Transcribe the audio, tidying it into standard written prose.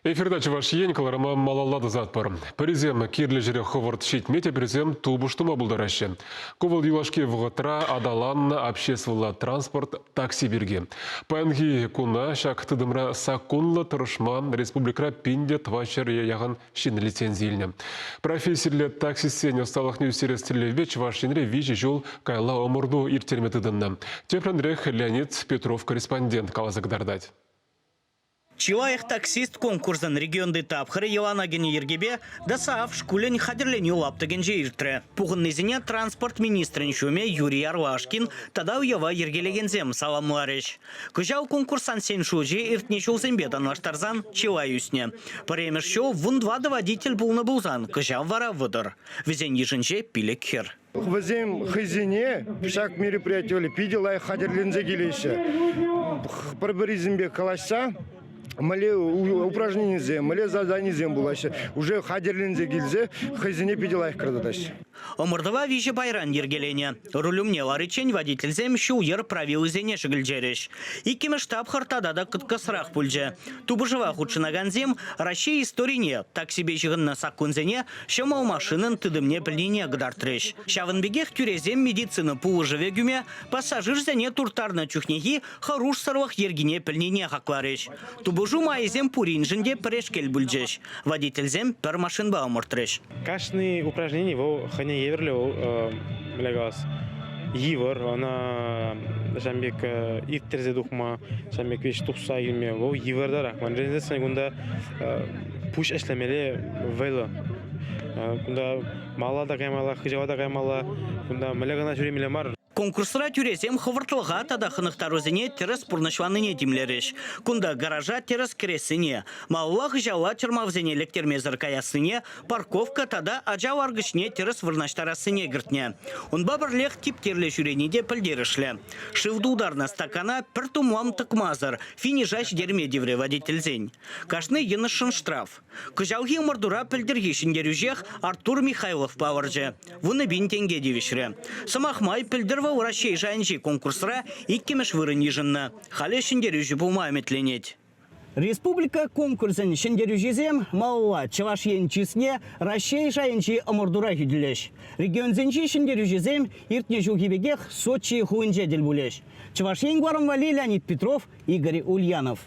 Эфирта Чӑваш Ен кӑларӑма малалла тӑсатпӑр. Пӗрисем кирлӗ ҫӗре хӑвӑрт ҫитме, теприсем тупӑш тума пултараҫҫӗ. Ку вӑл юлашки вӑхӑтра аталаннӑ обществӑлла транспорт такси пирки. Паянхи куна ҫак тытӑмра саккунлӑ тӑрӑшма республикӑра 1400 яхӑн ҫын лицензи илнӗ. Профессиллӗ таксистсен ӑсталӑхне ӳстерес тӗллевпе Чӑваш Енре виҫӗ ҫул каялла ӑмӑрту ирттерме тытӑннӑ. Тӗплӗнрех Леонид Петров корреспондент каласа кӑтартать. Чи лайӑх таксист конкурсӑн регионти тапхӑрӗ йӑлана кӗнӗ йӗркепе ДОСААФ шкулӗн хатӗрленӳ лаптӑкӗнче иртрӗ. Пухӑннисене транспорт министрӗн ҫумӗ Юрий Арлашкин тата уява йӗркелекенсем саламларӗҫ. Кӑҫал конкурсантсен шучӗ иртнӗ ҫулсемпе танлаштарсан чылай ӳснӗ. Пӗрремӗш ҫул 14 водитель пулнӑ пулсан, кӑҫал вара 30. Вӗсен йышӗнче пилӗк хӗр. Вӗсем хӑйсене ҫак мероприятие питӗ лайӑх хатӗрленсе килеҫҫӗ. Пӗр-пӗрисемпе калаҫса мӗнле упражненисем, мӗнле заданисем пулаҫҫӗ, уже хатӗрленсе килсе хӑйсене питӗ лайӑх кӑтартаҫҫӗ. Ӑмӑртӑва виҫӗ пайран йӗркеленӗ. Руль умне лариччен водительсем ҫул-йӗр правилисене шӗкӗлчерӗҫ. Иккӗмӗш тапхӑр тата та кӑткӑсрах пулчӗ. Тупӑшӑва хутшӑнакансем Раҫҫей историне, таксипе ҫыхӑннӑ саккунсене ҫӑмӑл машинӑн тытӑмне пӗлнине кӑтартрӗҫ. Ҫавӑн пекех тӳресем медицина пулӑшӑвӗ кӳме пассажирсене турттарнӑ чухнехи хӑрушсӑрлӑх йӗркине пӗлнине хакларӗҫ. Тупӑшу майӗсем пуриншӗн те пӗрешкел пулчӗҫ. Водительсем пӗр машинпа ӑмӑртрӗҫ. Кашни упражнени вӑл хӑйне евӗрлӗ вӑл, мӗнле калас, йывӑр. Ӑна ҫавӑн пек ирттерсе тухма, ҫавӑн пек веҫ тухса илме вӑл йывӑртарах. Мӗншӗн тесен кунта пуҫ ӗҫлемелле вӑйлӑ. Кунта малалла та каймалла, хыҫала та каймалла. Кунта мӗнле кӑна ҫӳремелле мар. Конкурсра тӳресем хӑвӑртлӑха тата хӑнӑхтарусене тӗрӗс пурнӑҫланине тимлерӗҫ. Кунта гаража тӗрӗс кӗрессине, малалла хыҫала чӑрмавсене лектермесӗр каяссине, парковка тата ача ларкӑчне тӗрӗс вырнаҫтарассине кӗртнӗ. Унпа пӗрлех типтерлӗ ҫӳрени те пӗлтерӗшлӗ. Шыв тултарнӑ стакана пӗр тумлам тӑкмасӑр финиша ҫитерме тиврӗ водительсен. Кашни йӑнӑшшӑн штраф. Кӑҫалхи ӑмӑртура пӗлтӗрхи ҫӗнтерӳҫех Артур Михайлов палӑрчӗ. 10 000 тенке тивӗҫрӗ. Сӑмах май, пӗлтӗр вӑл Раҫҫей шайӗнчи конкурсра иккӗмӗш вырӑн йышӑннӑ. Халӗ ҫӗнтерӳҫӗ пулма ӗмӗтленет. Республика конкурсӗн ҫӗнтерӳҫисем малалла Чӑваш Ен чысне Раҫҫей шайӗнчи ӑмӑртура хӳтӗлӗҫ. Регионсенчи ҫӗнтерӳҫӗсем иртнӗ ҫулхи пекех Сочи хулинче тӗл пулӗҫ. Чӑваш Ен кӑларӑм валли Леонид Петров, Игорь Ульянов.